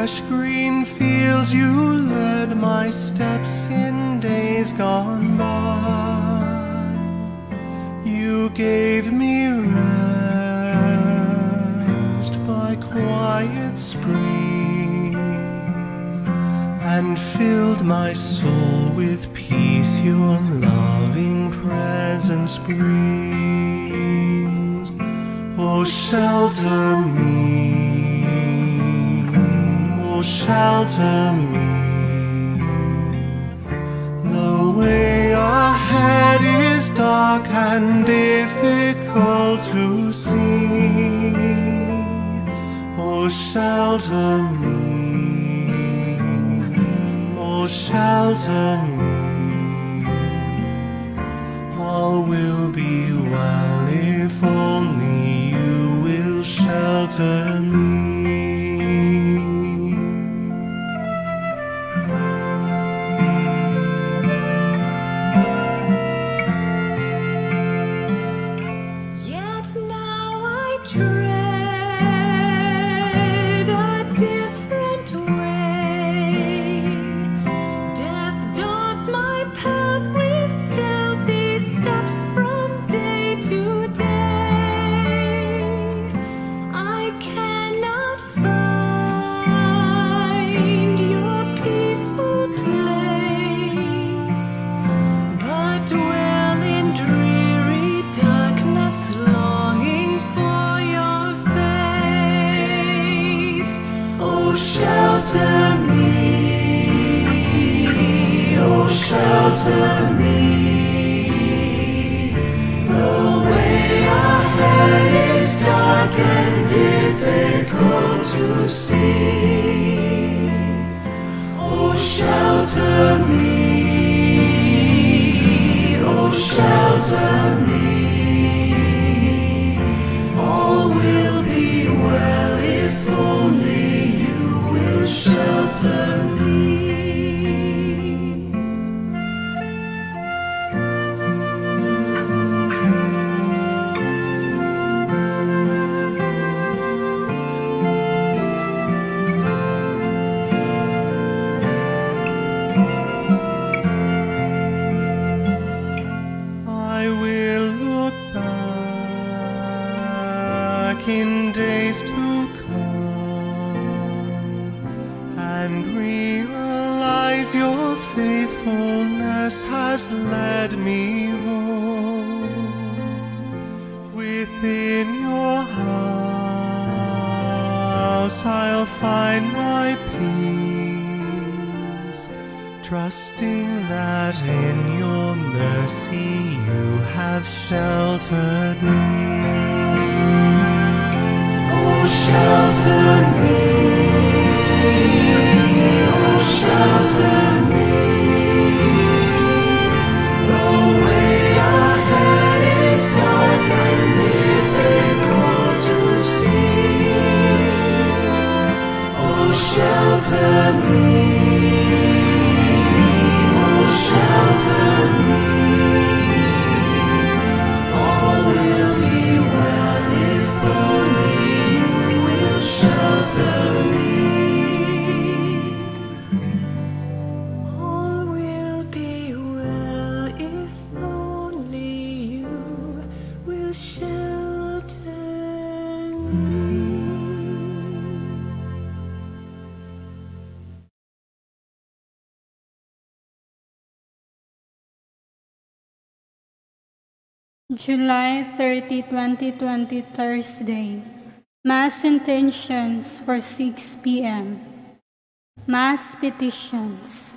fresh green fields you led my steps in days gone by. You gave me rest by quiet streams and filled my soul with peace your loving presence brings. Oh, shelter me, oh, shelter me. The way ahead is dark and difficult to see. Oh, shelter me, oh, shelter me. All will be well if only you will shelter me. Yet now I tread a different way. Death dogs my path with stealthy steps from day to day. I cannot find your peaceful place, but dwell in dreary darkness, longing for your face. Oh, shelter me, oh, shelter me. The way ahead is dark and difficult to see. Oh, shelter me, oh, shelter me. All will be well if only you will shelter me. I will look back in days to come and realize your faithfulness has led me home. Within your house I'll find my peace, trusting that in your mercy you have sheltered me. Oh, shelter me, oh, shelter me. The way ahead is dark and difficult to see. Oh, shelter me, oh, shelter me. All will be well if only you will shelter me. All will be well if only you will shelter me. July 30, 2020, Thursday. Mass intentions for 6 p.m. Mass petitions.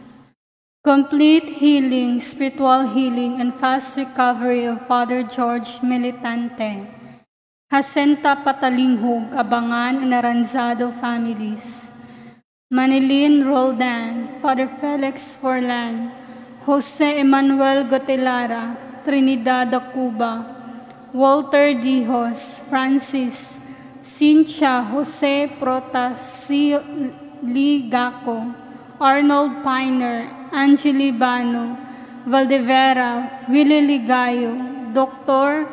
Complete healing, spiritual healing, and fast recovery of Father George Militante. Jacinta Patalinghug, Abangan, and Aranzado families. Manilin Roldan, Father Felix Forlan, Jose Emmanuel Gotelara, Trinidad Cuba, Walter Dijos, Francis, Cynthia Jose Protasio Ligaco, Arnold Piner, Angeli Bano, Valdevera, Willie Ligayo, Dr.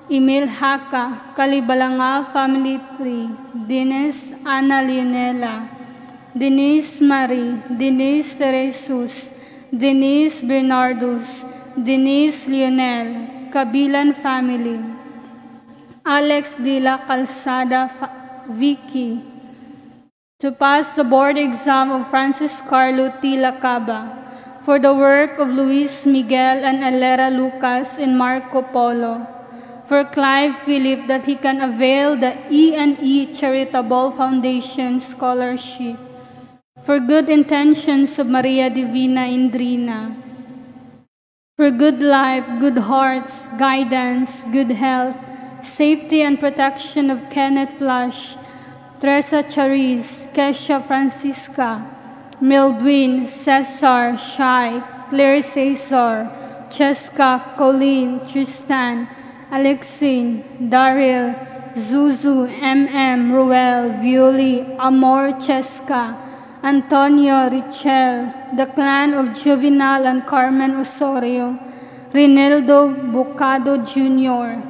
Emil Haka, Kalibalanga Family Tree, Dennis Ana Leonela, Denise Marie, Denise Teresus, Denise Bernardus, Denise Lionel, Kabilan family, Alex de la Calzada Vicky, to pass the board exam of Francis Carlo T. Lacaba, for the work of Luis Miguel and Alera Lucas in Marco Polo, for Clive Philip that he can avail the E&E Charitable Foundation Scholarship, for good intentions of Maria Divina Indrina, for good life, good hearts, guidance, good health, safety and protection of Kenneth Flash, Teresa Charis, Kesha Francisca, Mildwin, Cesar, Shai, Claire Cesar, Cheska, Colleen, Tristan, Alexine, Daryl, Zuzu, MM, Ruel, Violi, Amor, Cheska, Antonio, Richel, the clan of Juvenal and Carmen Osorio, Rinaldo Bucado Jr.,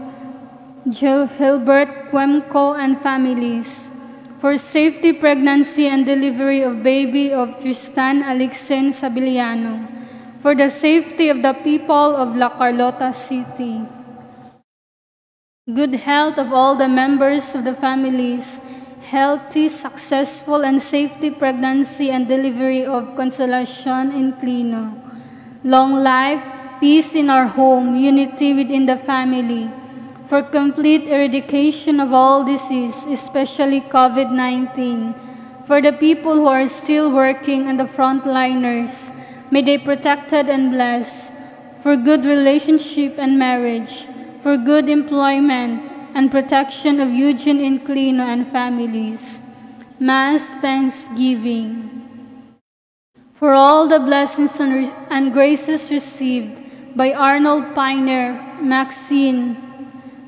Jill Hilbert Cuemco and families, for safety, pregnancy, and delivery of baby of Tristan Alexen Sabiliano, for the safety of the people of La Carlota City. Good health of all the members of the families, healthy, successful, and safety pregnancy and delivery of Consolacion Inclino. Long life, peace in our home, unity within the family, for complete eradication of all disease, especially COVID-19. For the people who are still working and the frontliners, may they protected and blessed. For good relationship and marriage, for good employment and protection of Eugene Inclino and families. Mass Thanksgiving. For all the blessings and graces received by Arnold Piner, Maxine,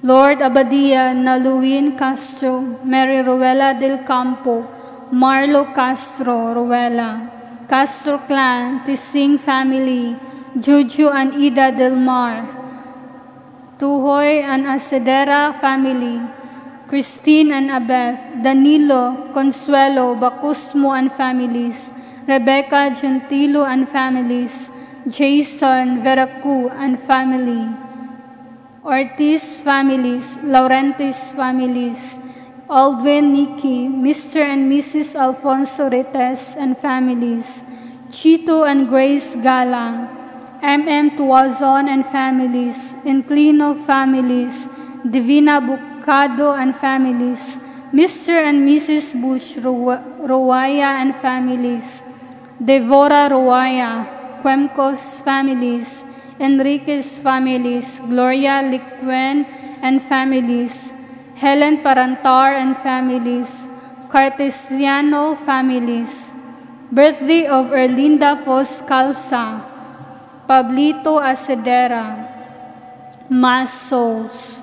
Lord Abadia, Naluin Castro, Mary Ruela del Campo, Marlo Castro Ruela, Castro Clan, Tising Family, Juju and Ida Del Mar, Tuhoy and Acedera Family, Christine and Abeth, Danilo, Consuelo, Bacusmo and families, Rebecca Gentilo and families, Jason Veracu and family, Ortiz families, Laurentis families, Aldwin Nikki, Mr. and Mrs. Alfonso Retes and families, Chito and Grace Galang, M.M. Tuazon and families, Inclino families, Divina Bucado and families, Mr. and Mrs. Bush Ruaya and families, Devora Ruaya, Cuemcos families, Enriquez families, Gloria Liquen and families, Helen Parantar and families, Cartesiano families, birthday of Erlinda Foscalza, Pablito Acedera, Mass Souls,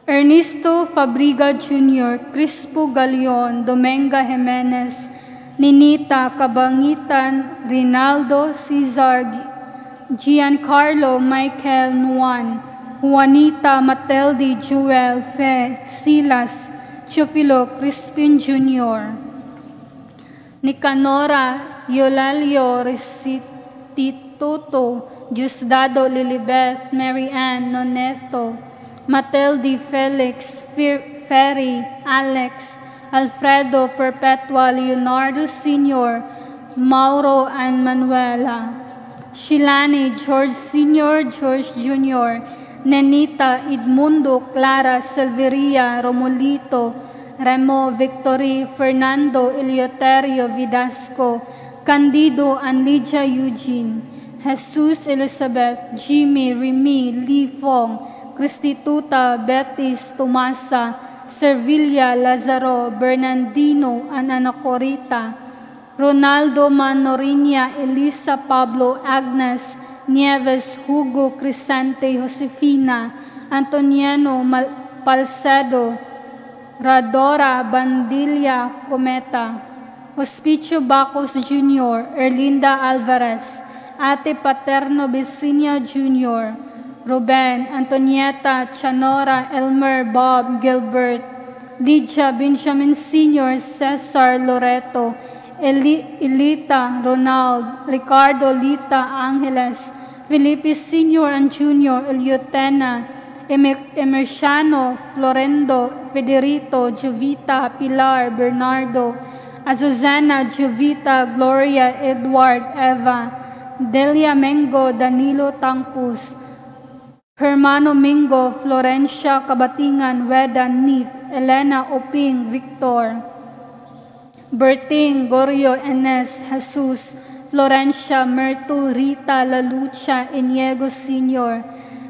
Ernesto Fabriga Jr., Crispo Galion, Domenga Jimenez, Ninita Cabangitan, Rinaldo Cesar, Giancarlo Michael Nuan, Juanita Matilde Jewel Fe, Silas, Chufilo Crispin Jr., Nicanora Eulalio Restituto, Diosdado Lilibeth, Mary Ann Noneto, Matilde Felix, Ferry, Alex, Alfredo Perpetua, Leonardo Sr., Mauro and Manuela, Shilani, George Sr., George Jr., Nenita, Edmundo, Clara, Silveria, Romulito, Remo, Victory, Fernando, Eleuterio, Vidasco, Candido, and Lydia Eugene, Jesus, Elizabeth, Jimmy, Remy, Lee Fong, Cristituta, Betis, Tomasa, Servilia, Lazaro, Bernardino, and Anacorita, Ronaldo Manorinia, Elisa Pablo, Agnes, Nieves, Hugo, Crisante, Josefina, Antoniano, Palcedo, Radora, Bandilla, Cometa, Hospicio Bacos Jr., Erlinda Alvarez, Ate Paterno Bisinia Jr., Ruben, Antonieta, Chanora, Elmer, Bob, Gilbert, Lydia, Benjamin Sr., Cesar, Loreto, Elita, Ronald, Ricardo, Lita, Angeles, Felipe Sr. and Jr., Eliotena, Emerciano, Florendo, Federico, Jovita, Pilar, Bernardo, Azucena, Jovita, Gloria, Edward, Eva, Delia Mengo, Danilo Tangpus, Hermano Mingo, Florencia Kabatingan, Weda, Nif, Elena Oping, Victor, Berting, Gorio, Enes, Jesus, Florencia, Mertu, Rita, Lalucha, Iniego Sr.,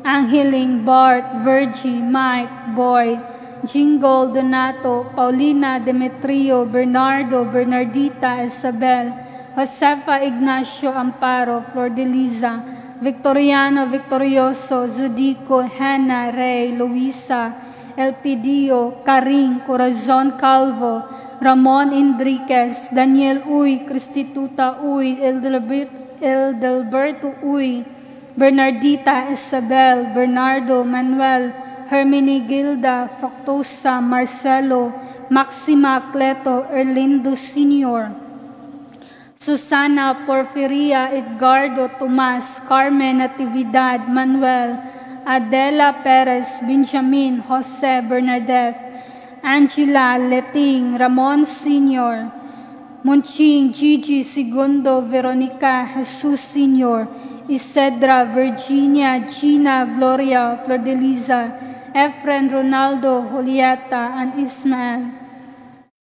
Angeling, Bart, Virgie, Mike, Boy, Jingle, Donato, Paulina, Demetrio, Bernardo, Bernardita, Isabel, Josefa, Ignacio, Amparo, Flordeliza, Victoriano, Victorioso, Zudico, Hannah, Rey, Luisa, Elpidio, Karing, Corazon Calvo, Ramon Enriquez, Daniel Uy, Cristituta Uy, Eldelberto Uy, Bernardita Isabel, Bernardo, Manuel, Hermenegilda, Fructosa, Marcelo, Maxima, Cleto, Erlindo Sr., Susana, Porfiria, Edgardo, Tomas, Carmen, Natividad, Manuel, Adela Perez, Benjamin, Jose, Bernadette, Angela, Leting, Ramon Sr., Monching, Gigi, Segundo, Veronica, Jesus Sr., Isedra, Virginia, Gina, Gloria, Flordeliza, Efren, Ronaldo, Julieta, and Ismael.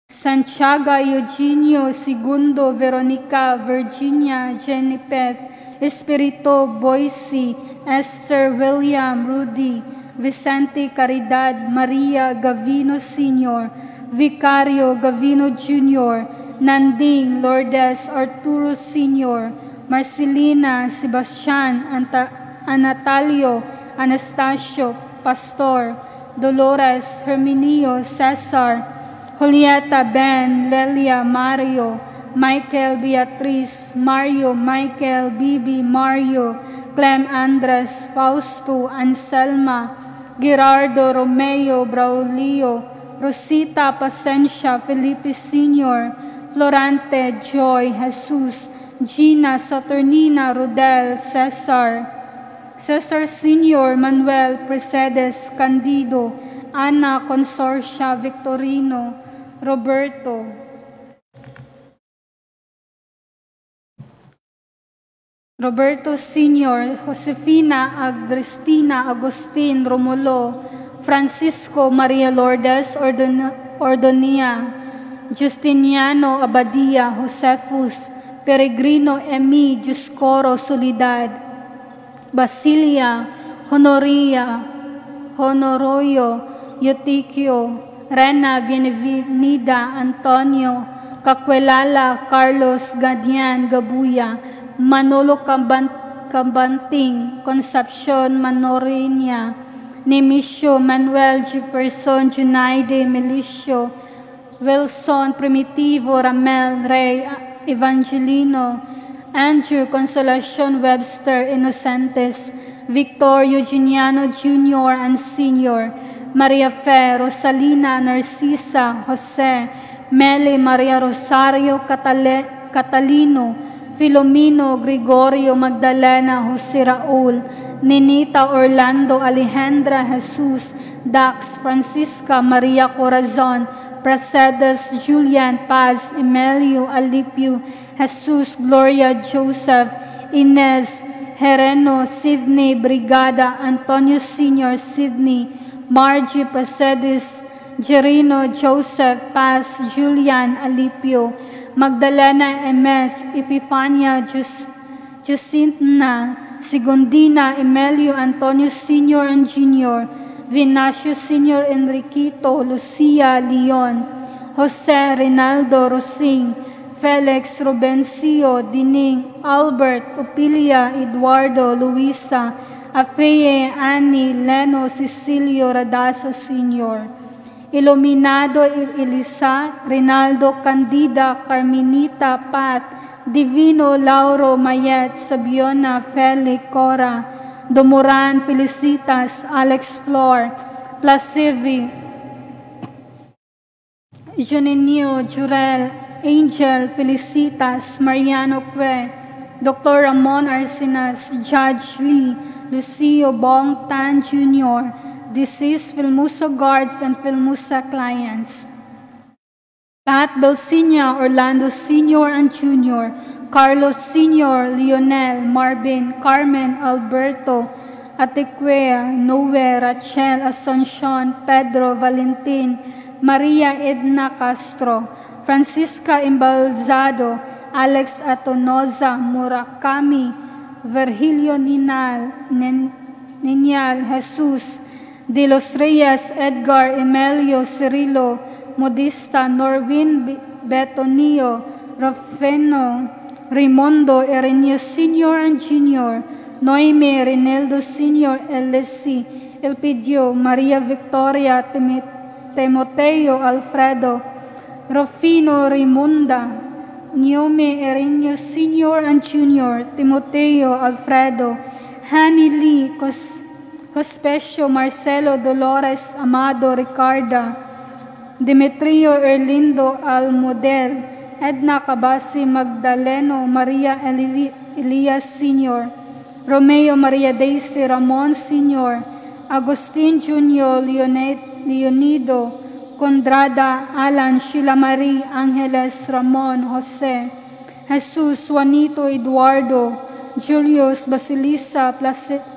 Santiago, Eugenio, Segundo, Veronica, Virginia, Jennifer, Espirito, Boise, Esther, William, Rudy, Vicente, Caridad, Maria, Gavino Sr., Vicario, Gavino Jr., Nanding, Lourdes, Arturo Sr., Marcelina, Sebastian, Anatalio, Anastasio, Pastor, Dolores, Herminio, Cesar, Julieta, Ben, Lelia, Mario, Michael, Beatriz, Mario, Michael, Bibi, Mario, Clem Andres, Fausto, Anselma, Gerardo, Romeo, Braulio, Rosita, Pacencia, Felipe Sr., Florante, Joy, Jesus, Gina, Saturnina, Rodel, Cesar, Cesar Sr., Manuel, Precedes, Candido, Ana, Consorcia, Victorino, Roberto, Roberto Sr., Josefina, Agrestina, Agustin, Romulo, Francisco, Maria Lourdes, Ordonia, Justiniano, Abadia, Josephus, Peregrino, Emi, Dioscoro, Solidad, Basilia, Honoria, Honoroyo, Eutiquio, Rena, Bienvenida, Antonio, Cacuelala, Carlos, Gadian, Gabuya, Manolo Cabanting, Concepcion, Manorinia, Nemesio, Manuel, Jefferson, Junaide, Melicio, Wilson, Primitivo, Ramel, Rey, Evangelino, Andrew, Consolacion, Webster, Inocentes, Victor, Eugeniano Jr. and Sr., Maria Fe, Rosalina, Narcisa, Jose, Meli, Maria Rosario, Catalino, Filomeno, Gregorio, Magdalena, Jose Raul, Ninita, Orlando, Alejandra, Jesus, Dax, Francisca, Maria Corazon, Pracedes, Julian, Paz, Emilio, Alipio, Jesus, Gloria, Joseph, Inez, Hereno, Sidney, Brigada, Antonio Sr., Sidney, Margie, Pracedes, Jerino, Joseph, Paz, Julian, Alipio, Magdalena, Emes, Epifania, Jacinta, Segundina, Emilio, Antonio Sr. and Jr., Venancio Sr., Enriquito, Lucia, Leon, Jose, Rinaldo, Rosing, Felix, Rubencio, Dining, Albert, Opilia, Eduardo, Luisa, Afeye, Annie, Leno, Cecilio, Radasa Sr., Iluminado, Elisa, Rinaldo, Candida, Carmenita, Pat, Divino, Lauro, Mayet, Sabiona, Feli, Cora, Domoran, Felicitas, Alex Flor, Placivi, Juninho, Jurel, Angel Felicitas, Mariano Que, Dr. Ramon Arcinas, Judge Lee, Lucio Bong Tan Jr., deceased Filmusa guards and Filmusa clients. Pat Belsinia, Orlando Sr. and Jr., Carlos Sr., Lionel, Marvin, Carmen, Alberto, Atequea, Noe, Rachel, Asuncion, Pedro, Valentin, Maria Edna Castro, Francisca Embalzado, Alex Atonoza, Murakami, Virgilio Niñal, Jesus, De Los Reyes, Edgar, Emilio, Cirilo, Modista, Norwin, Betonio, Rofeno, Raimondo, Erenio Sr. and Jr., Noemi, Rinaldo Sr., Elesi, Elpidio, Maria Victoria, Timoteo, Alfredo, Rufino, Raimunda, Naomi, Erenio Sr. and Jr., Timoteo, Alfredo, Hanny Lee, Cospecio, Marcelo, Dolores, Amado, Ricarda, Demetrio, Erlindo, Almodel, Edna Cabasi, Magdaleno, Maria Elias Sr., Romeo, Maria Daisy, Ramon Sr., Agustin Jr., Leonido, Condrada, Alan, Sheila Marie, Angeles, Ramon, Jose, Jesus, Juanito, Eduardo, Julius, Basilisa,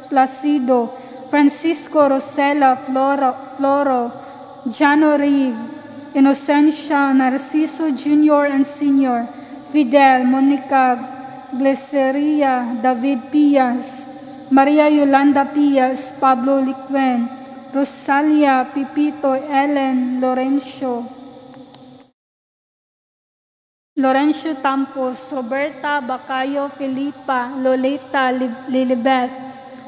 Placido, Francisco, Rosela, Floro, Jano Reeve, Inocencia, Narciso Jr. and Sr., Fidel, Monica, Glyceria, David Pias, Maria Yolanda Pias, Pablo Liquen, Rosalia, Pipito, Ellen, Lorenzo, Lorenzo Tampos, Roberta, Bacayo, Felipa, Lolita, Lilibeth,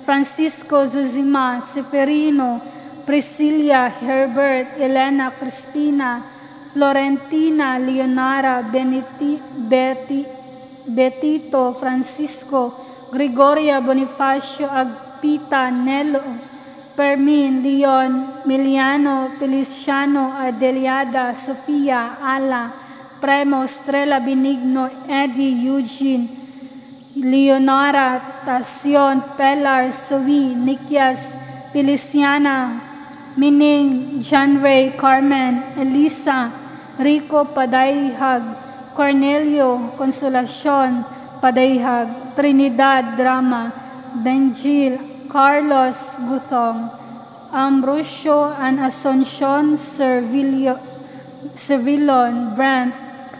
Francisco, Zuzima, Seferino, Priscilla, Herbert, Elena, Crispina, Florentina, Leonara, Betito, Francisco, Gregoria, Bonifacio, Agpita, Nelo, Permin, Leon, Miliano, Feliciano, Adeliada, Sofia, Ala, Premo, Estrella, Benigno, Eddie, Eugene, Leonora, Tacion, Pelar, Suwi, Nikias, Feliciana, Mining, John Ray, Carmen, Elisa, Rico, Padayhag, Cornelio, Consolacion, Padayhag, Trinidad, Drama, Benjil, Carlos, Guthong, Ambrosio, and Asuncion, Servilon, Brent,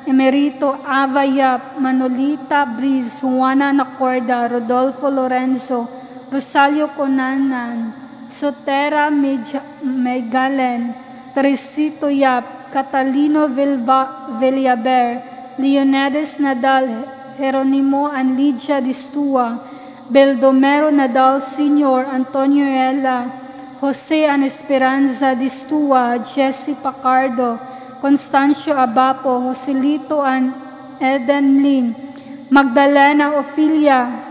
Emerito, Avayap, Manolita, Briz, Juana Nacorda, Rodolfo Lorenzo, Rosalio Conanan, Sotera Megalen, Teresito Yap, Catalino Villaber, Leonidas Nadal, Jeronimo and Lydia Distua, Beldomero Nadal Sr., Antonio Ella, Jose and Esperanza Distua, Jesse Pacardo, Constancio Abapo, Joselito and Eden Lin, Magdalena Ophelia,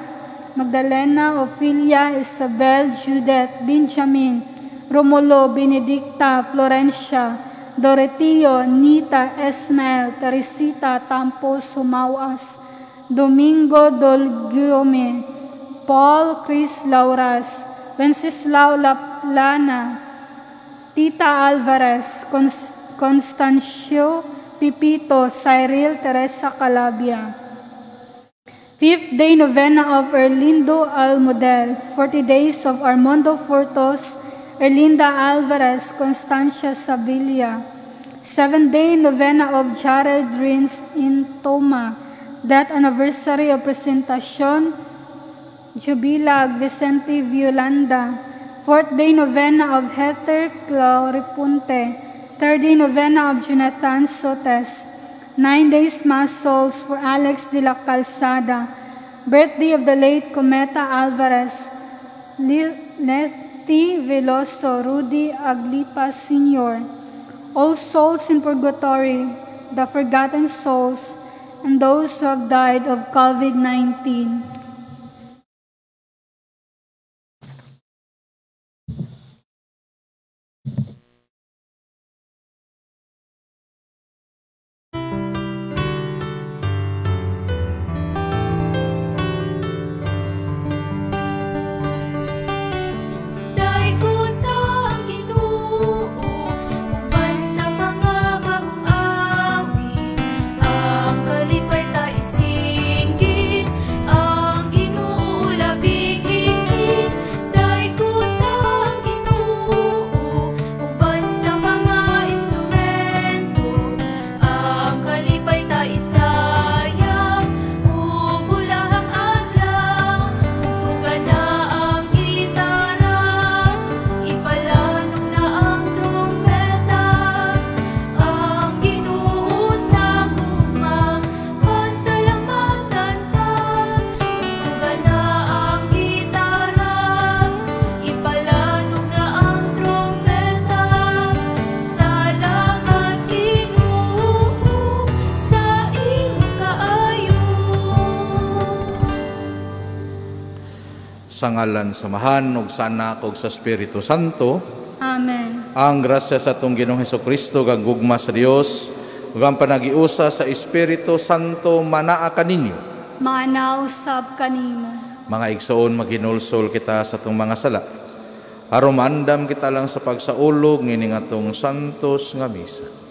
Isabel, Judith, Benjamin, Romulo, Benedicta, Florencia, Doroteo, Nita, Esmel, Teresita, Tampos, Humawas, Domingo Dolguiome, Paul, Chris Lauras, Wenceslao Laplana, Tita Alvarez, Constancio Pipito, Cyril, Teresa Calabia. Fifth day novena of Erlindo Almodel, 40 days of Armando Furtos, Erlinda Alvarez, Constancia Sevilla. 7-day novena of Jared Rins in Toma, death anniversary of Presentacion Jubilag, Vicente Violanda. 4th day novena of Heather Claripunte, 3rd day novena of Jonathan Sotes. 9 days mass souls for Alex de la Calzada. Birthday of the late Cometa Alvarez, Lefty Veloso, Rudy Aglipa Sr. All souls in purgatory, the forgotten souls, and those who have died of COVID-19. Sa ngalan sa Amahan ug sa Anak ug sa Espiritu Santo. Amen. Ang grasya sa atong Ginoong Hesukristo kag gugma sa Dios ug ang panagiusa sa Espiritu Santo manaa kaninyo. Maanaa usab kanimo. Mga igsoon, maghinulsol kita sa atong mga sala aron maandam kita lang sa pagsaulog nining atong santos nga misa.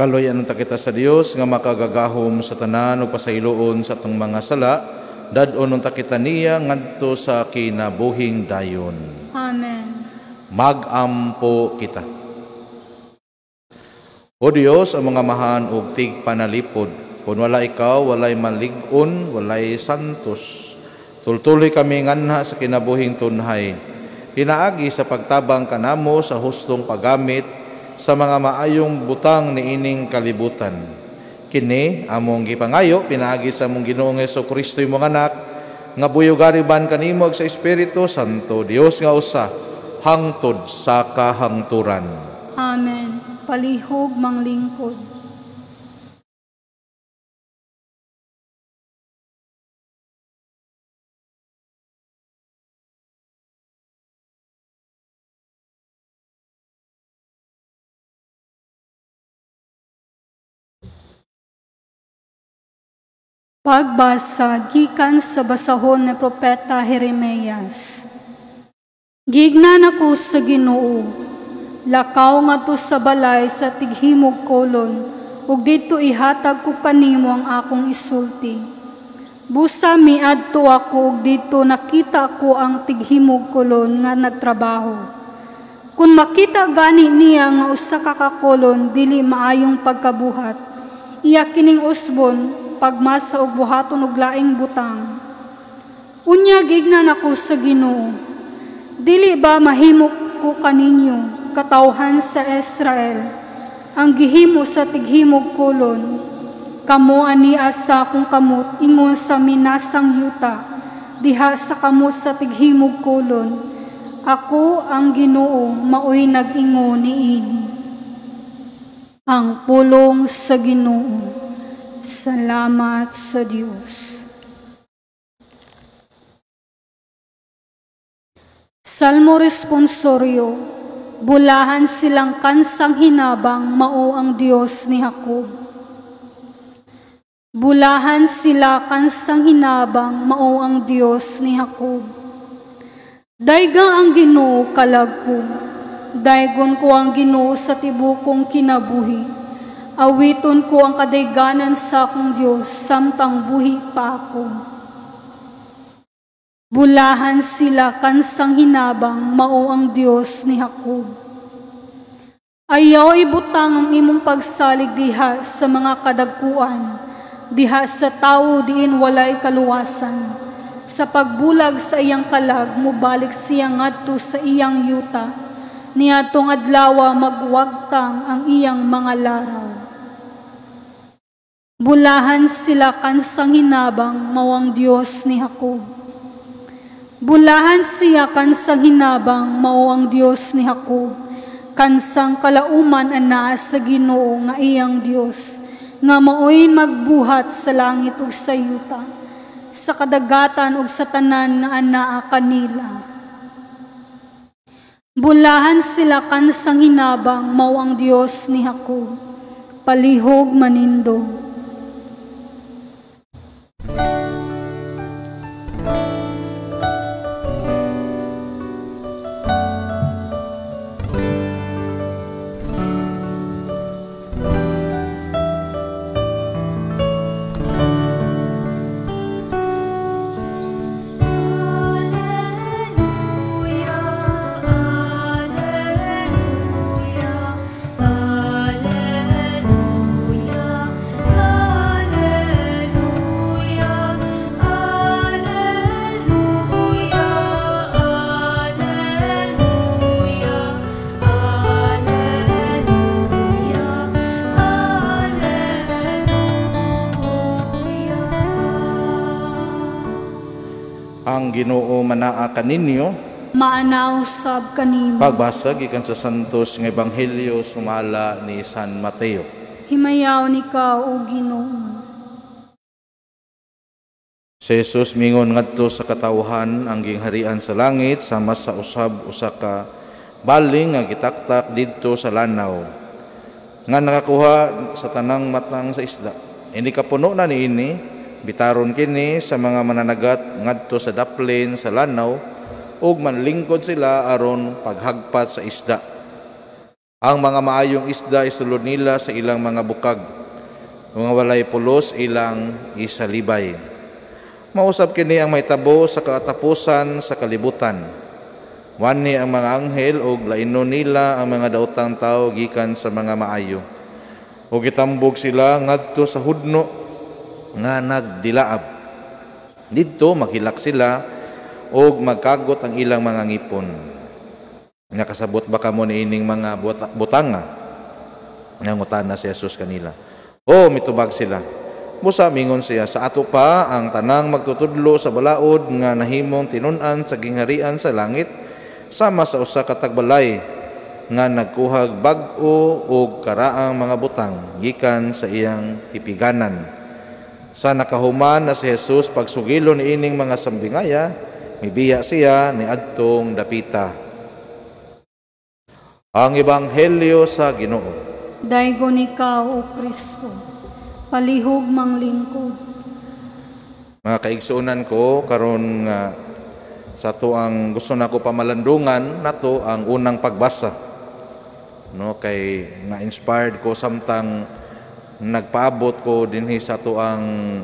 Kaloy-an unta kita sa Dios nga makagagahom sa tanan ug pasayloon sa atong mga sala, dad-on unta kita niya ngadto sa kinabuhing dayon. Amen. Mag-ampo kita. O Dios, ang mga mahan ug tigpanalipod, kun wala ikaw, walay malig-on, walay santos. Tultuloy kami nganha sa kinabuhing tunhay. Pinaagi sa pagtabang kanamo sa hustong paggamit sa mga maayong butang niining kalibutan. Kini among gipangayo pinaagi sa among Ginoong Hesukristo imong anak nga buyogariban kanimo ug sa Espiritu Santo, Dios nga usa hangtod sa kahangturan. Amen. Palihog manglingkod. Pagbasa gikan sa basahon ni Propeta Jeremias. Gignan ako sa Ginoo, lakaw ngadto sa balay sa tighimog kolon, ug didto ihatag ko kanimo ang akong isulti. Busa miadto ako ug didto nakita ko ang tighimog kolon nga nagtrabaho. Kun makita gani niya nga usa ka kakolon dili maayong pagkabuhat, iya kining usbon pagmasa og buhaton og laing butang. Unya gignan ako sa Ginoo. Dili ba mahimo ko kaninyo, katawhan sa Israel, ang gihimo sa tighimog kolon? Kamo ani sa akong kamot ingon sa minasang yuta, diha sa kamot sa tighimog kolon. Ako ang Ginoo, maoy nag-ingon niini. Ang pulong sa Ginoo. Salamat sa Dios. Salmo responsorio. Bulahan silang kansang hinabang, mao ang Dios ni Jacob. Bulahan sila kansang hinabang, mao ang Dios ni Jacob. Dayga ang Ginoo kalag ko. Daygon ko ang Ginoo sa tibukong kinabuhi. Awiton ko ang kadayganan sa akong Diyos, samtang buhi pa ako. Bulahan sila kansang hinabang, mao ang Diyos ni Jacob. Ayaw ibutang ang imong pagsalig diha sa mga kadagkuan, diha sa tawo diin walay kaluwasan. Sa pagbulag sa iyang kalag, mubalik siya ngadto sa iyang yuta. Niadtong adlawa magwagtang ang iyang mga laraw. Bulahan sila kansang hinabang, mao ang Dios ni Jacob. Bulahan siya kansang hinabang, mao ang Dios ni Jacob. Kansang kalauman anaa sa Ginoo nga iyang Dios, nga maoy magbuhat sa langit ug sa yuta, sa kadagatan ug sa tanan nga anaa kanila. Bulahan sila kansang hinabang, mao ang Dios ni Jacob. Palihog manindog. Ang Ginoo manaa kaninyo, maanaw sab kanimo. Pagbasa gikan sa Santos nga Ebanghelyo sumala ni San Mateo. Himayaw ikaw, o Ginoo. Si Jesus mingon ngadto sa katawhan ang gingharian sa langit sama sa usab usa ka baling nga gitaktak didto sa lanaw nga nakakuha sa tanang matang sa isda. Ini kapuno na niini, bitaron kini sa mga mananagat ngadto sa daplin sa lanaw ug manlingkod sila aron paghagpat sa isda. Ang mga maayong isda isulod nila sa ilang mga bukag, mga walay pulos ilang isalibay. Mausab kini ang mahitabo sa katapusan sa kalibutan. Wani ang mga anghel ug lainon nila ang mga daotang tawo gikan sa mga maayo. Ug gitambog sila ngadto sa hudno nga nagdilaab. Didto maghilak sila og magkagot ang ilang mga ngipon. Nakasabot ba kamo niining mga butanga? Nangutana si Jesus kanila. O mitubag sila. Busa mingon siya, sa ato pa ang tanang magtutudlo sa balaod nga nahimong tinun-an sa gingharian sa langit sama sa usa ka tagbalay nga nagkuhag bag-o og karaang mga butang gikan sa iyang tipiganan. Sa nakahuman na si Jesus pagsugilo niining mga sambingaya, mibiya siya niadtong dapita. Ang Ebanghelyo sa Ginoo. Daygon ikaw, O Kristo, palihog manglingkod. Mga kaigsuonan ko, karon nga sa to ang gusto nako pamalandungan nato ang unang pagbasa. No, kay na-inspired ko samtang nagpaabot ko dinhi sa to ang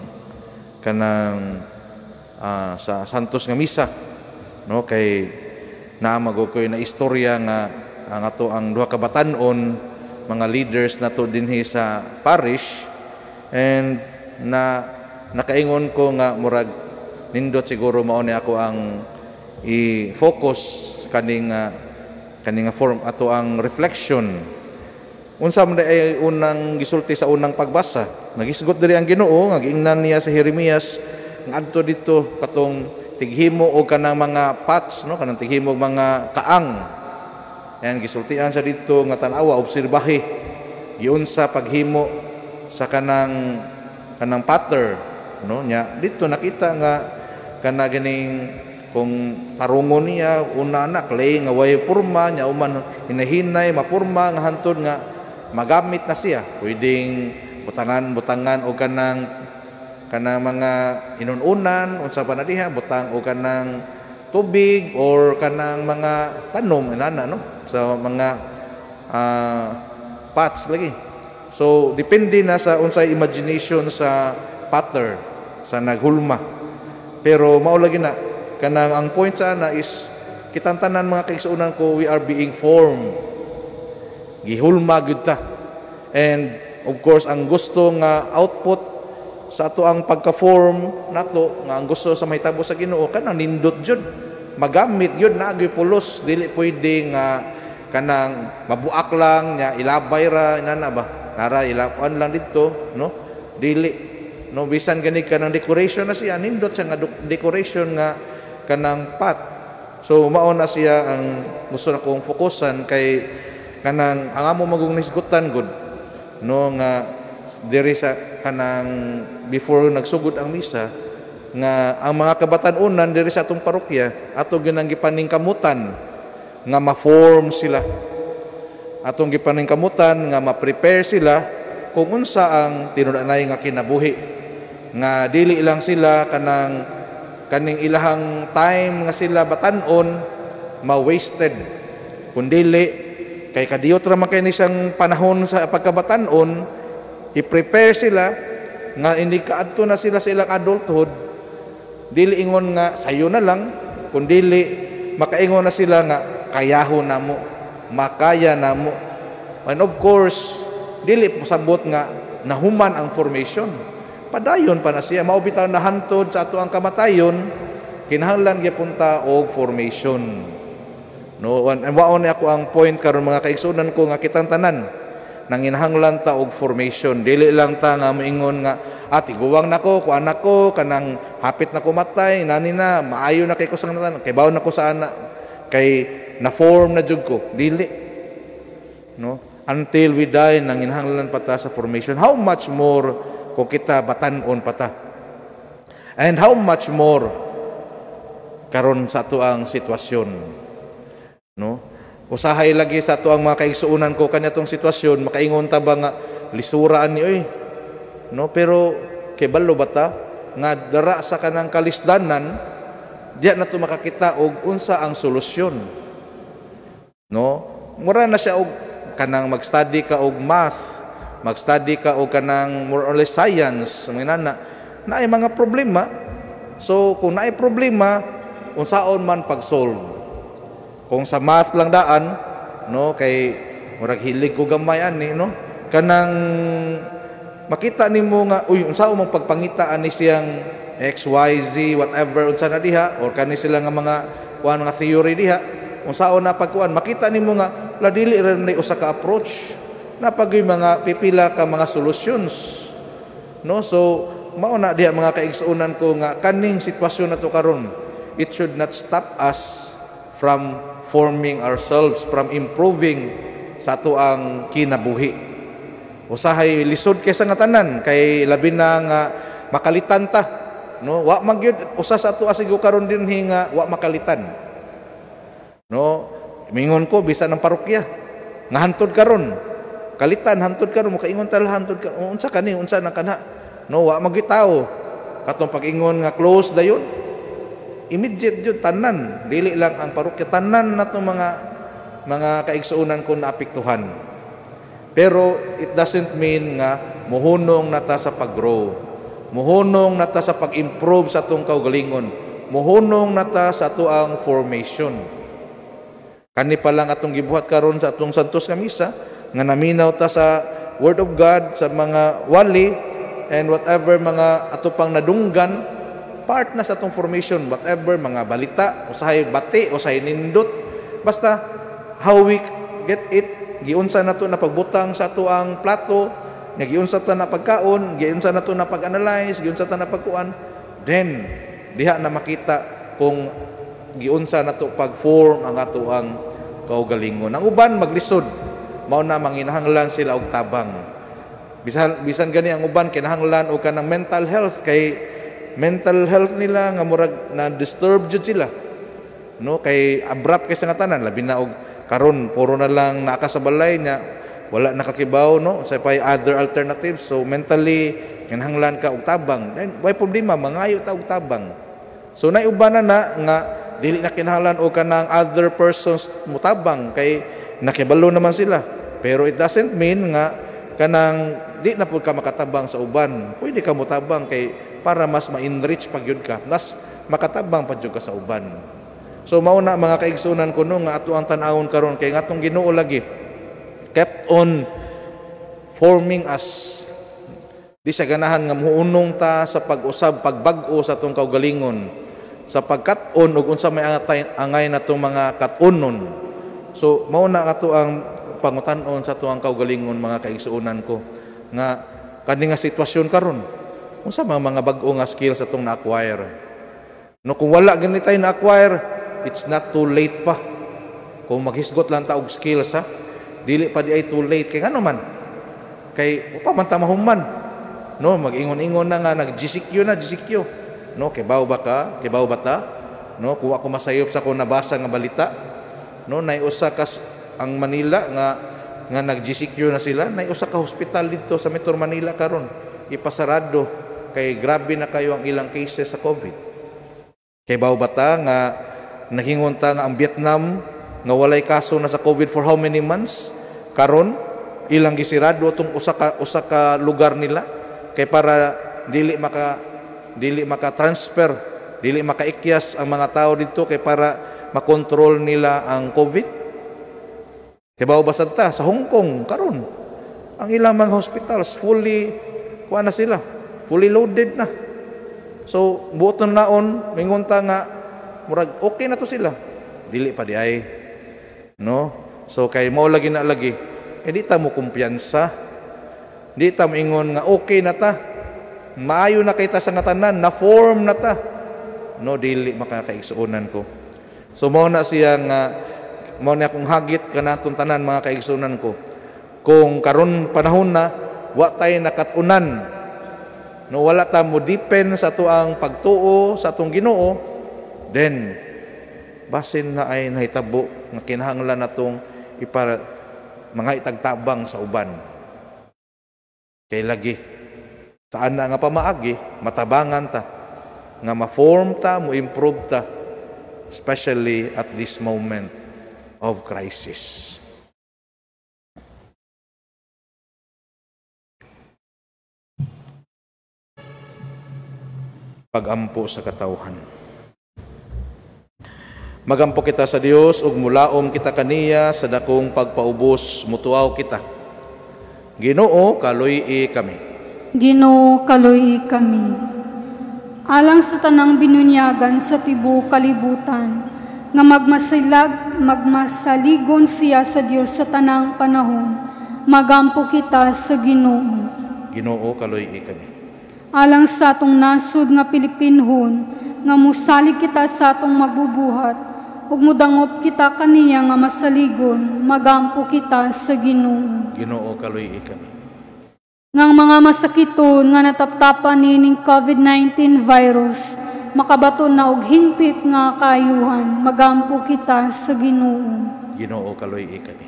kanang sa Santos nga misa, no, kay naamago ko na istorya nga ang ato ang duha ka batan-on mga leaders nato dinhi sa parish, and na nakaingon ko nga murag nindot siguro mao ni ako ang i-focus kaning kaning form ato ang reflection. Unsa man ay unang gisulti sa unang pagbasa? Nagisgot diri ang Ginoo nga giingnan niya sa Jeremias ngadto didto katong tighimo og kanang mga pots, no, kanang tighimo og mga kaang. Ayan, gisultian sa didto nga tan-awa, obserbahe giunsa paghimo sa kanang potter, no, nya didto nakita nga kana ganing kung tarungon niya una na clay nga way porma nya uman hinahinay mapurma nga hantod nga magamit na siya, pwedeng butangan-butangan o kanang mga inununan unsa pa na diha, butang o kanang tubig or kanang mga tanom inana, no, sa mga pots lagi. So depende na sa unsay imagination sa potter sa naghulma. Pero mao lagi na kanang ang point sa ana is kitang tanan mga kaigsuonan ko, we are being formed. Gihulma gyud ta. And of course ang gusto nga output sa ato ang pagka-form nato nga ang gusto sa mahitabo sa Ginoo kanang nindot jud, magamit jud na agoy pulos, dili pwede nga kanang mabuak lang nya ilabay ra inana ba, nara ilakuan lang didto, no? Dili, no? Bisan gani kanang decoration na siya, nindot siya nga decoration nga kanang pot. So mao na siya ang gusto na kong fokusan kay kanang ang amo magong nisgutan gud, no, nga diri sa kanang before nagsugod ang misa nga ang mga kabatan-unan diri sa atong parokya ato ginang gipaningkamutan nga ma-form sila, atong gipaningkamutan nga ma-prepare sila kung unsa ang tinud-anay nga kinabuhi, nga dili lang sila kanang kaning ilahang time nga sila batan-on ma-wasted, kundili kay kadiyot ra man kay ni siyang panahon sa pagkabatan-on, i-prepare sila nga hindi kaadto na sila sa ilang adulthood, dili ingon nga sayo na lang, kundili makaingon na sila nga kayahon namo, makaya namo. And of course, dili pasabot nga nahuman ang formation. Padayon pa na siya, mao bitaw na hantod sa ato ang kamatayon, kinahanglan gyapon ta og formation. No, and mao ni ako ang point karon, mga kaigsuonan ko, nga kitang tanan nanginahanglan ta og formation. Dili lang ta nga moingon nga tiguwang nako, kuan nako, kanang hapit na ko matay, nani na maayo na kay ko sa tanan, kay bawo na ko sa ana, kay na form na jud ko. Dili, no? Until we die, nanginahanglan pa ta sa formation. How much more kung kita batan-on pa ta, and how much more karon sa ato ang sitwasyon, no? Usahay lagi sa ato ang mga kaigsuonan ko kaniadtong sitwasyon, makaingon ta ba nga lisuraan ni oy, no? Pero kay balo ba ta nga dara sa kanang kalisdanan, diya na to makakita og unsa ang solusyon, no? Mura na siya og kanang mag-study ka og math, mag-study ka og kanang more or less science, mga nana naay mga problema. So kung naay problema, unsaon man pag-solve? Kung sa math lang daan, no, kay murag hilig ko gamay ani, no, kanang makita nimo nga uy, unsaon man pagpangita ani siyang X, Y, Z, whatever unsa na diha, or kani sila nga mga kuan nga theory diha, unsaon na pagkuan, makita nimo nga la dili ra ni usa ka approach, napagoy mga pipila ka mga solutions, no? So mao na diha, mga kaigsuonan ko, nga kaning sitwasyon na to karon, it should not stop us from forming ourselves, from improving sa ato ang kinabuhi. Usahay lisod kaysa nga tanan kay labi na nga makalitan ta, no? Wa magyud usa sa ato asigo karon dinhi nga wa makalitan, no? Mingon ko bisan ng parokya nga hantod karon kalitan, hantod karon mokaingon ta hantod karon, unsa kani, unsa na kana, no? Wa magyud tawo katong pag-ingon nga close dayon, immediate jud tanan, dili lang ang parokya, tanan natong mga kaigsuonan ko naapektuhan. Pero it doesn't mean nga muhunong na ta sa pag-grow, muhunong na ta sa pag-improve sa atong kaugalingon, muhunong na ta sa ato ang formation. Kani pa lang atong gibuhat karon sa atong Santos nga Misa, nga naminaw ta sa Word of God, sa mga wali and whatever mga ato pang nadunggan, part na sa atong formation. Whatever mga balita, usahay bati, usahay nindot, basta how we get it, giunsa na to na pagbutang sa ato ang plato, nga giunsa ta na pagkaon, giunsa na to na pag-analyze, giunsa ta na pagkuan, then diha na makita kung giunsa na to pag-form ang ato ang kaugalingon. Ang uban maglisod, mao na manginahanglan sila og tabang. Bisan gani ang uban kinahanglan og kanang mental health, kay mental health nila nga murag na disturb jud sila, no? Kay abrupt kay sa nga tanan, labi na og karon puro na lang naa ka sa balay nya wala nakakibaw, no, sa pay other alternatives. So mentally kinahanglan ka og tabang, then way problema, mangayo ta og tabang. So nay uban na nga dili na kinahanglan og kanang other persons mutabang kay nakibalo naman sila, pero it doesn't mean nga kanang di na pud ka makatabang sa uban. Pwede ka mutabang kay para mas ma-enrich pag yun ka, mas makatabang pa jud ka sa uban. So mao na, mga kaigsunan ko, no, nga ato ang tan-awon karon kay ngatong Ginoo lagi kept on forming us. Di sa ganahan nga muunong ta sa pag-usab, pagbag-o sa atong kaugalingon, sa pagkat-on ug unsa may angay natong mga kat-onon. So mao na ato ang pangutan-on sa atong kaugalingon, mga kaigsuonan ko, nga kani nga sitwasyon karon, unsa mga bag-o nga skills atong na-acquire. No, kung wala gani tayo na-acquire, it's not too late pa. Kung maghisgot lang ta og skills, ha, dili pa di ay too late. Kay ngano man? Kay upa man ta mahuman. No, mag-ingon-ingon na nga nag-GCQ na, GCQ. No, kay baw ba ka? Kay baw ba ta? No, kuha ko masayop sa akong nabasa nga balita. No, nay usa ka ang Manila nga nga nag-GCQ na sila, nay usa ka hospital didto sa Metro Manila karon ipasarado kay grabe na kayo ang ilang cases sa COVID. Kay baw ba ta nga nahingon ta nga ang Vietnam nga walay kaso na sa COVID for how many months? Karon ilang gisirado tong usa ka lugar nila kay para dili maka transfer, dili makaikyas ang mga tao didto kay para makontrol nila ang COVID. Kay bawo basad ta sa Hong Kong karon ang ilang mga hospitals fully kuha na sila, fully loaded na. So buoton naon mingon ta nga murag okay na to sila, dili pa di ay, no. So kay mao lagi na lagi eh, di ta mo kumpiyansa, di ta moingon nga okay na ta, maayo na kay ta sa nga tanan, na form na ta, no, dili makakaigsuonan ko. So mao na siya nga mao na akong hagit kanatong tanan, mga kaigsuonan ko, kung karon panahon na wa tay nakat-unan, no, wala ta mo depend sa atuang pagtuo sa atong Ginoo, then basin na ay nahitabo nga kinahanglan natong ipara mga itagtabang sa uban. Kay lagi saan na nga pamaagi matabangan ta nga ma-form ta, mo improve ta, especially at this moment of crisis. Pagampo sa katawhan. Magampo kita sa Dios ug mulaom kita kaniya sa dakong pagpaubos, mutuaw kita. Ginoo, kaluy-i kami. Ginoo, kaluy-i kami. Alang sa tanang binunyagan sa tibuok kalibutan, nga magmasaligon siya sa Dios sa tanang panahon, magampo kita sa Ginoo. Ginoo, kaluy-i kami. Alang sa atong nasud nga Pilipinhon, nga musalig kita sa atong magbubuhat, ug mudangop kita kaniya nga masaligon, magampo kita sa Ginoo. Ginoo, kaluy-i kami. Ngang mga masakiton nga nataptapan nining COVID-19 virus, makabaton na og hingpit nga kaayuhan, magampo kita sa Ginoo. Ginoo, kaluy-i kami.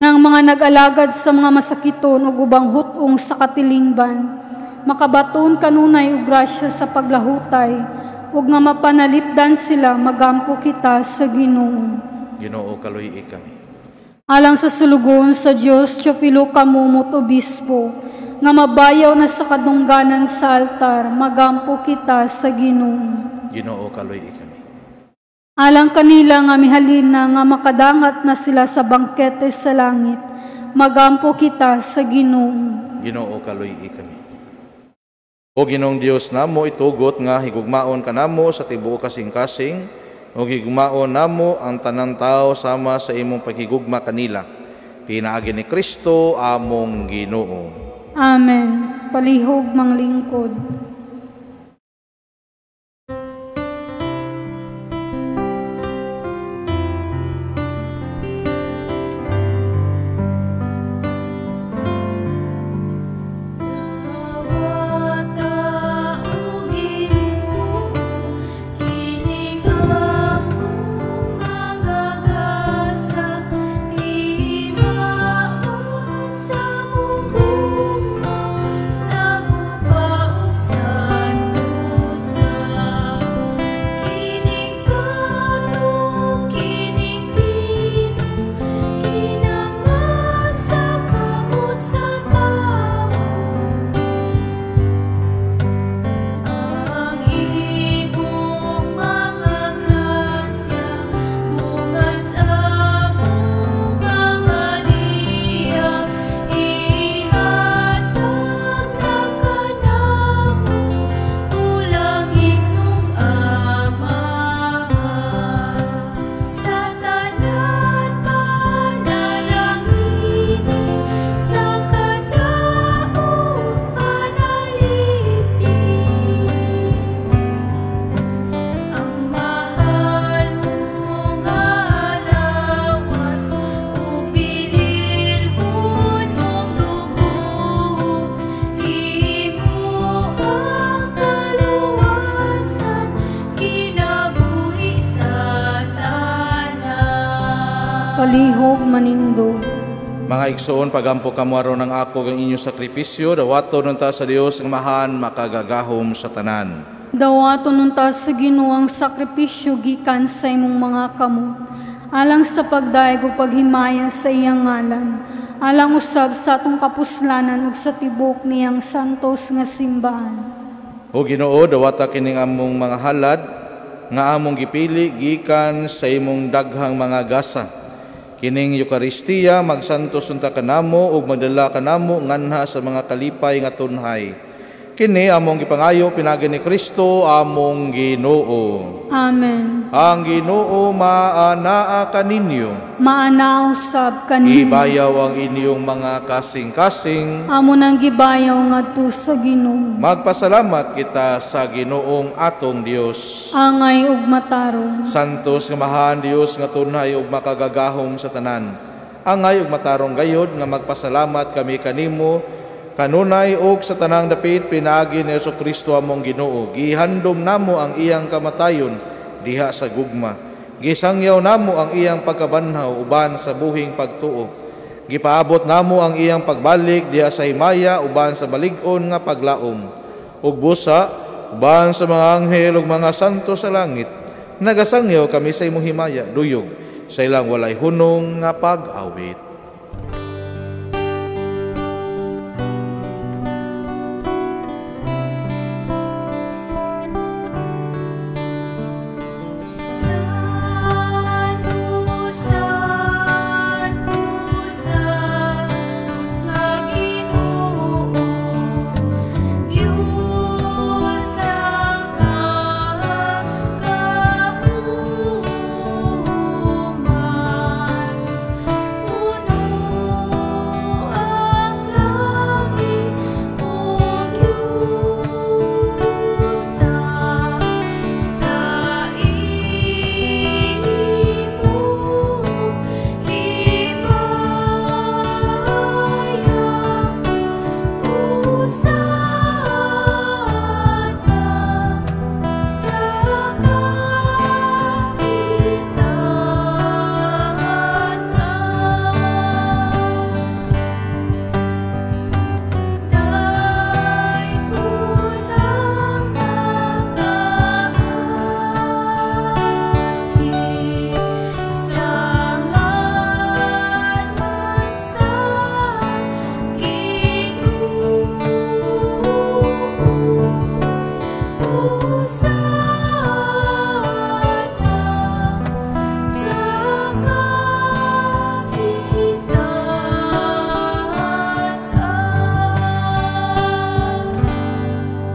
Ngang mga nag-alagad sa mga masakiton ug ubang hut-ong sa katilingban, makabaton kanunay og grasya sa paglahutay, ug nga mapanalipdan sila, magampo kita sa Ginoo. Ginoo, kaluy-i kami. Alang sa sulugon sa Dios, Teofilo Camomot Obispo, nga mabayaw na sa kadungganan sa altar, magampo kita sa Ginoo. Ginoo, kaluy-i kami. Alang kanila nga mihalin na nga makadangat na sila sa bangkete sa langit, magampo kita sa Ginoo. Ginoo, kaluy-i kami. O Ginoong Dios namo, itugot nga higugmaon kanamo sa tibuok kasing-kasing, o higugmaon namo ang tanang tao sama sa imong paghigugma kanila. Pinaagi ni Kristo among Ginoo. Amen. Palihog manglingkod. Sa Mga igsoon, pagampo kamo aron ang ako ang inyong sakripisyo, dawaton unta sa Dios nga mahan makagagahom sa tanan. Dawaton unta sa Ginoo ang sakripisyo gikan sa imong mga kamot, alang sa pagdayeg ug paghimaya sa iyang ngalan, alang usab sa atong kapuslanan ug sa tibok niyang santos nga simbahan. O Ginoo, dawata kining among mga halad nga among gipili gikan sa imong daghang mga gasa. Kining Eukaristiya magsantos unta kanamo ug magdala kanamo nganha sa mga kalipay nga tunhay. Kini among gipangayo pinaagi ni Kristo among Ginoo. Amen. Ang Ginoo maanaa kaninyo. Maanaa usab kaninyo. Ibayaw ang inyong mga kasing-kasing. Amo nang gibayaw ngadto sa Ginoo. Magpasalamat kita sa Ginoong atong Dios. Angay ug matarong. Santos nga mahan Dios nga tunhay ug makagagahom sa tanan. Angay ug matarong gayod nga magpasalamat kami kanimo kanunay og sa tanang dapit pinaagi ni Hesukristo among Ginoo. Gihandom namo ang iyang kamatayon diha sa gugma. Gisangyaw namo ang iyang pagkabanhaw uban sa buhing pagtuo. Gipaabot namo ang iyang pagbalik diha sa himaya uban sa balig-on nga paglaom. Ug busa uban sa mga anghel ug mga santo sa langit, nagasangyaw kami sa imong himaya duyog sa ilang walay hunong nga pag-awit.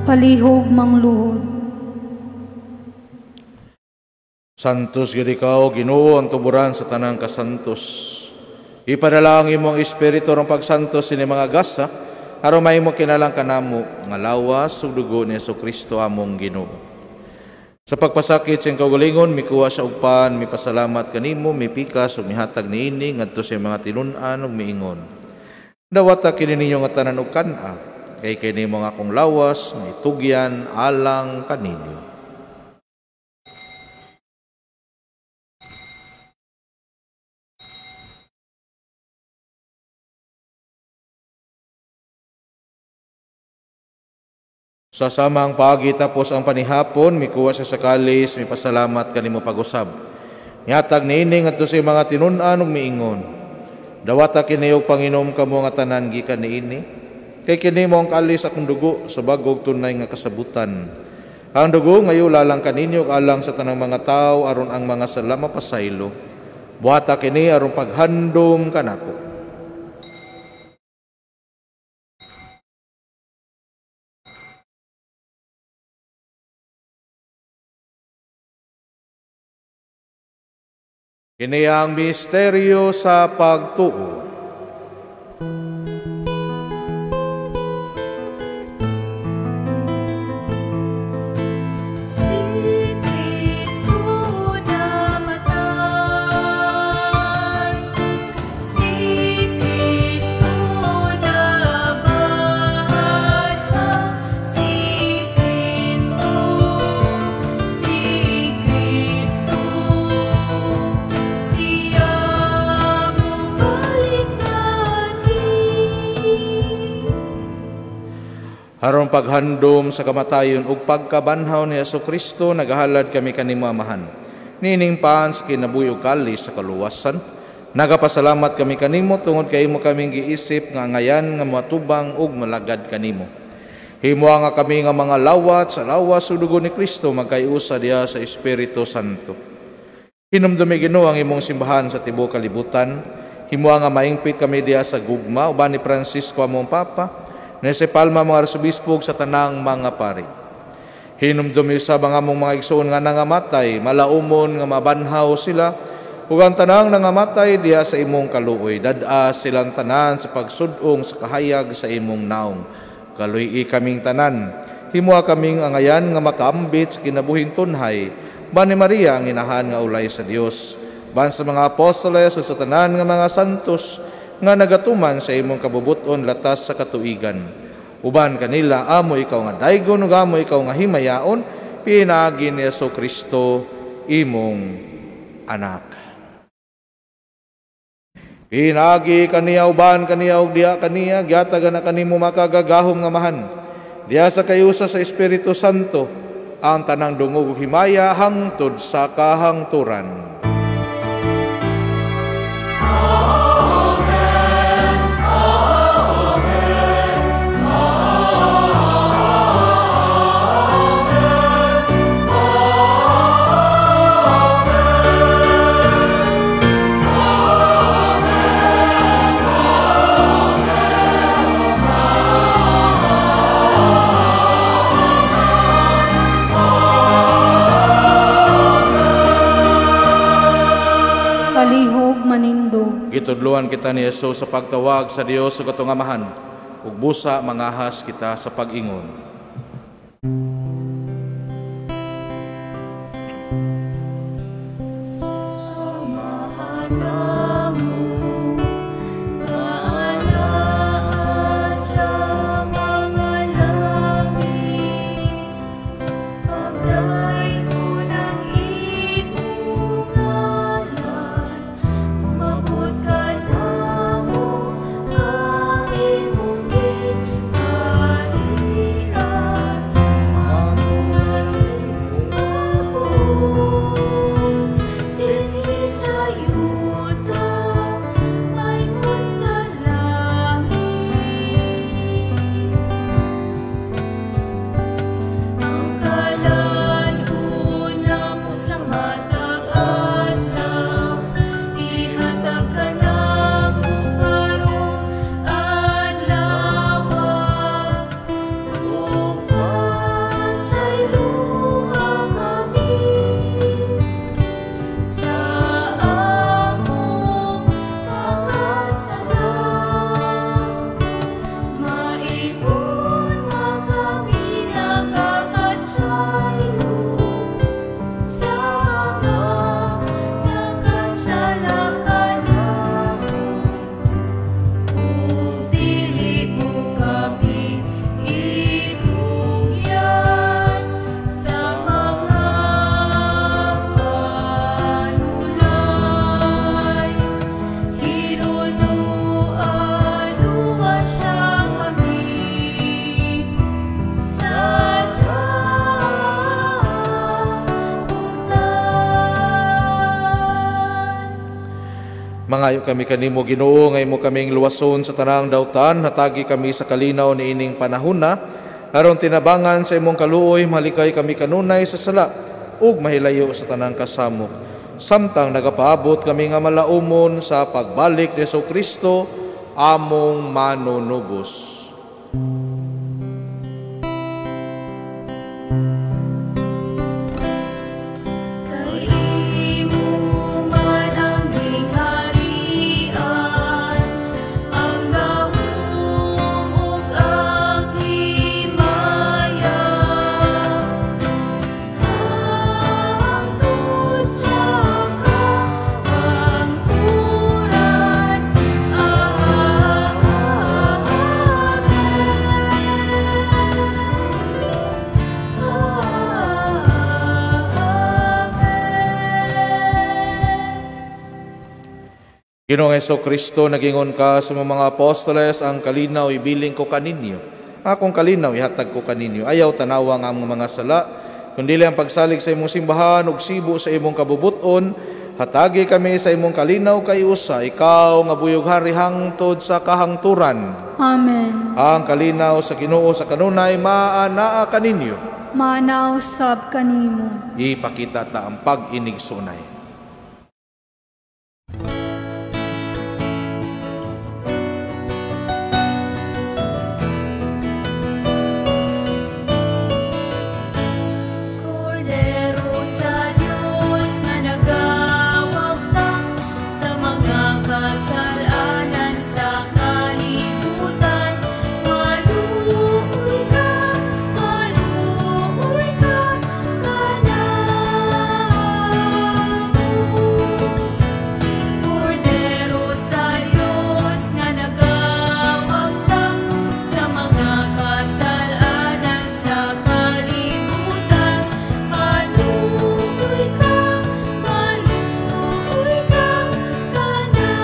Palihog mangluhod. Santos gyud ikaw, Ginoo, ang tuburan sa tanang kasantos. Ipadala ang imong espiritu aron pagsantos ini mga gasa, aron mahimo kinalang kanamo nga lawas ug dugo ni Hesukristo among Ginoo. Sa pagpasakit sa iyang kaugalingon, mikuha siya og pan, mipasalamat kanimo, mipikas ug mihatag niini ngadto sa mga tinun-an ug miingon. Dawata kini ninyo nga tanan og kan-a, kay kini mo nga akong lawas nga itugyan alang kaninyo. Sa samang paagi tapos ang panihapon, mikuha siya sa kalis, mipasalamat kanimo pag-usab. Mihatag niini ngadto sa mga tinun-an ug miingon. Dawata kini og panginom kamo nga tanan gikan niini, kay kini mo ang kalis akong dugo sa bag-ong tunay nga kasabutan. Ang dugo ngayo lalang kaninyo ug alang sa tanang mga tawo aron ang mga sala mapasaylo. Buhata kini aron paghandom kanako. Kini ang misteryo sa pagtuo. Si Kristo namatay, si Kristo nabanhaw, si Kristo, si Kristo, siya mubalik. Aron paghandom sa kamatayon ug pagkabanhaw ni Hesukristo, nagahalad kami kanimo Amahan. Niining paan sa kinabuhi ug kalis sa kaluwasan, nagapasalamat kami kanimo tungod kay imo kaming giisip nga angayan nga moatubang ug malagad kanimo. Himoa nga kami nga mga lawat sa lawas ug dugo ni Kristo magkayusa diha sa Espiritu Santo. Hinumdumi Ginoo ang imong simbahan sa tibuok kalibutan. Himoa nga maingpit kami diha sa gugma uban ni Francisco among Papa, ni si Palma mga arsobispo sa tanang mga pari. Hinumdumi usab ang among mga igsoon nga nangamatay, malaumon nga mabanhaw sila, ug ang tanang nangamatay diha sa imong kaluoy. Dad-a silang tanan sa pagsud-ong sa kahayag sa imong naong. Kaluy-i kaming tanan. Himoa kaming angayan nga makaambit sa kinabuhing tunhay. Ban ni Maria ang inahan nga ulay sa Dios. Ban sa mga apostoles ug sa tanan nga mga santos nga nagatuman sa imong kabubuton latas sa katuigan. Uban kanila amo ikaw nga daygon ug amo ikaw nga himayaon, pinaagi ni Hesukristo imong anak. Pinaagi kaniya uban kaniya ug diha kaniya gihatag na kanimo makagagahom nga amahan. Diha sa kayusa sa Espiritu Santo ang tanang dungog ug himaya hangtod sa kahangturan. Gitudluan kita ni Jesus sa pagtawag sa Dios ug atong Amahan, ug busa mangahas kita sa pag-ingon. Mangayo kami kanimo Ginoo nga imo kaming luwason sa tanang dautan, hatagi kami sa kalinaw niining panahona aron tinabangan sa imong kaluoy, malikay kami kanunay sa sala ug mahilayo sa tanang kasamok, samtang nagapaabot kami nga malaumon sa pagbalik ni Hesukristo among manunubos. Ginoong Hesukristo, nagingon ka sa mga apostoles, ang kalinaw ibilin ko kaninyo. Akong kalinaw ihatag ko kaninyo. Ayaw tanawa ang among mga sala, kundi ang pagsalig sa imong simbahan ug sibo sa imong kabubuton. Hatagi kami sa imong kalinaw kay usa, ikaw nga buyog hari hangtod sa kahangturan. Amen. Ang kalinaw sa Ginoo sa kanunay maanaa kaninyo. Maanaa usab kanimo. Ipakita ta ang pag-inigsunay. Kordero sa Dios nga nagawagtang sa mga kasalanan sa kalibutan, maluoy ka kanamo. Kordero sa Dios nga nagawagtang sa mga kasalanan sa kalibutan, maluoy ka kanamo.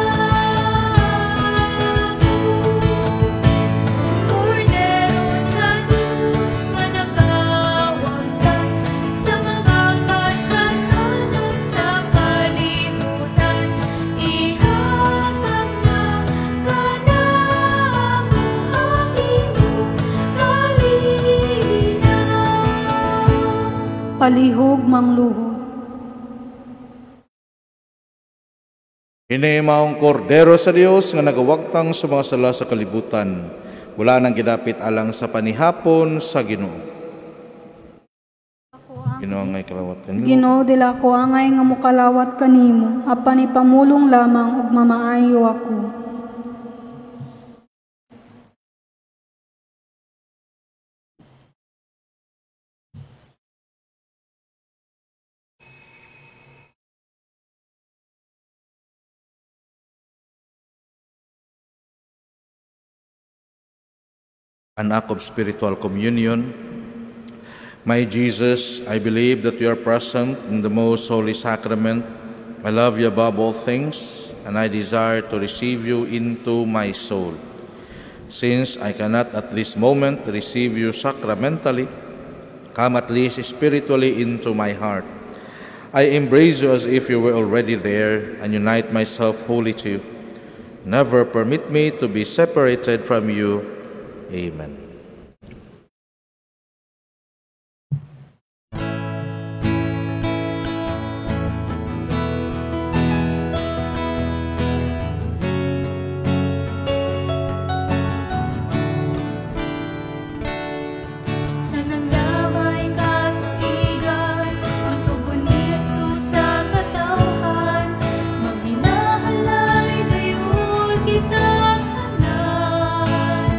Kordero sa Dios nga nagawagtang sa mga kasalanan sa kalibutan, ihatag na kanamo ang imong kalinaw. Palihog mangluhod. Kini maong kordero sa Dios nga nagawagtang sa mga sala sa kalibutan. Wala nang gidapit alang sa panihapon sa Ginoo. Ginoo ngay kalawatan. Ginoo, dili ko angay nga mokalawat kanimo, apan ipamulong lamang ug mamaayo ako. An act of spiritual communion. My Jesus, I believe that you are present in the most holy sacrament. I love you above all things, and I desire to receive you into my soul. Since I cannot at this moment receive you sacramentally, come at least spiritually into my heart. I embrace you as if you were already there and unite myself wholly to you. Never permit me to be separated from you. Amen. Sa nanglabay katuigan, ang tugon ni Jesus sa katawhan, maghinahalay gayon kita tanan.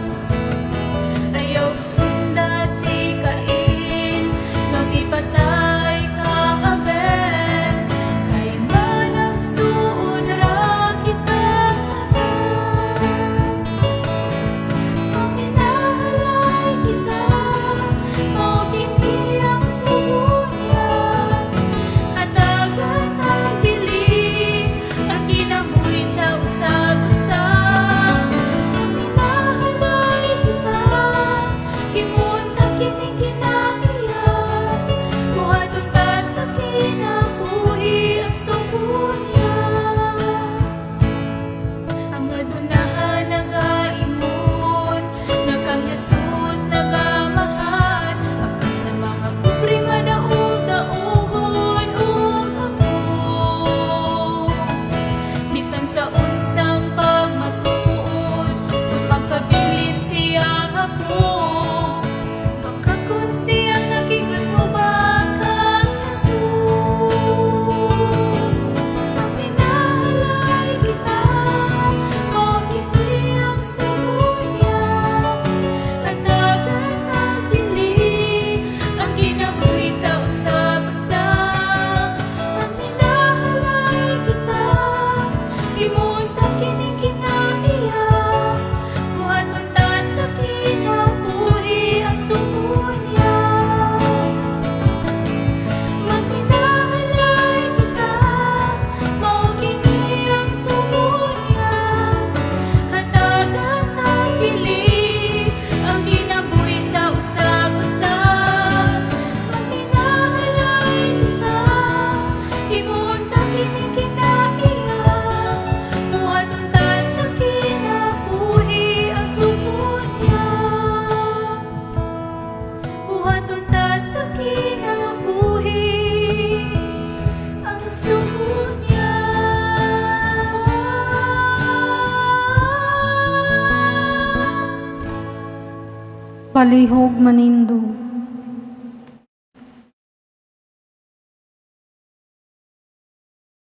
Palihog manindog.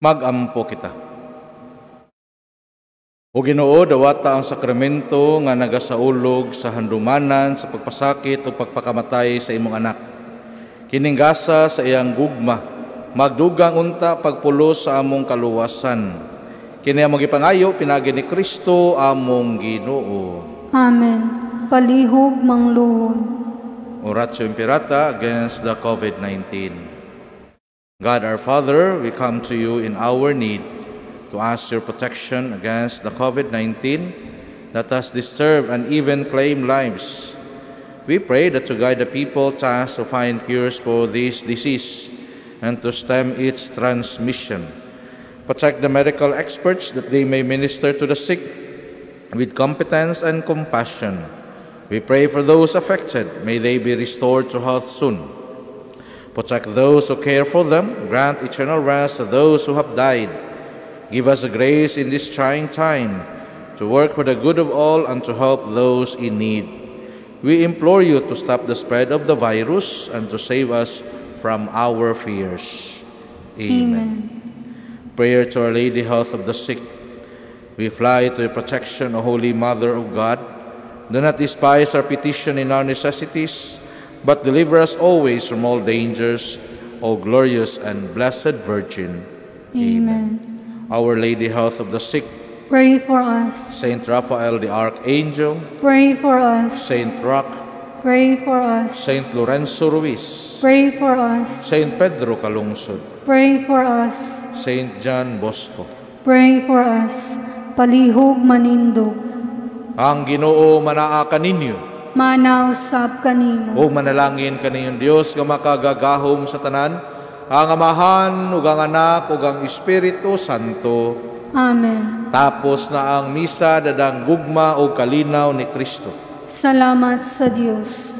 Magampo kita. O Ginoo, dawata ang sakramento nga nagasaulog sa handumanan sa pagpasakit o pagpakamatay sa imong anak. Kining gasa sa iyang gugma, magdugang unta pagpulos sa among kaluwasan. Kini among gipangayo pinaagi ni Kristo among Ginoo. Amen. Palihog mangluhod. Oratio Imperata against the COVID-19. God our Father, we come to you in our need to ask your protection against the COVID-19 that has disturbed and even claimed lives. We pray that to guide the people tasked to find cures for this disease and to stem its transmission. Protect the medical experts that they may minister to the sick with competence and compassion. We pray for those affected. May they be restored to health soon. Protect those who care for them. Grant eternal rest to those who have died. Give us the grace in this trying time to work for the good of all and to help those in need. We implore you to stop the spread of the virus and to save us from our fears. Amen. Amen. Prayer to Our Lady, Health of the Sick. We fly to your protection, O Holy Mother of God. Do not despise our petition in our necessities, but deliver us always from all dangers, O glorious and blessed Virgin. Amen. Our Lady, Health of the Sick, Pray for us. Saint Raphael the Archangel, Pray for us. Saint Roch, Pray for us. Saint Lorenzo Ruiz, Pray for us. Saint Pedro Calungsod, Pray for us. Saint John Bosco. Pray for us. Palihog manindog. Ang Ginoo manaa kaninyo, Manaw sab kanimo. ug manalangin kaninyong Dios nga makagagahom sa tanan, ang Amahan ug ang Anak ug ang Espiritu Santo. Amen. Tapos na ang misa, dadang gugma ug kalinaw ni Kristo. Salamat sa Dios.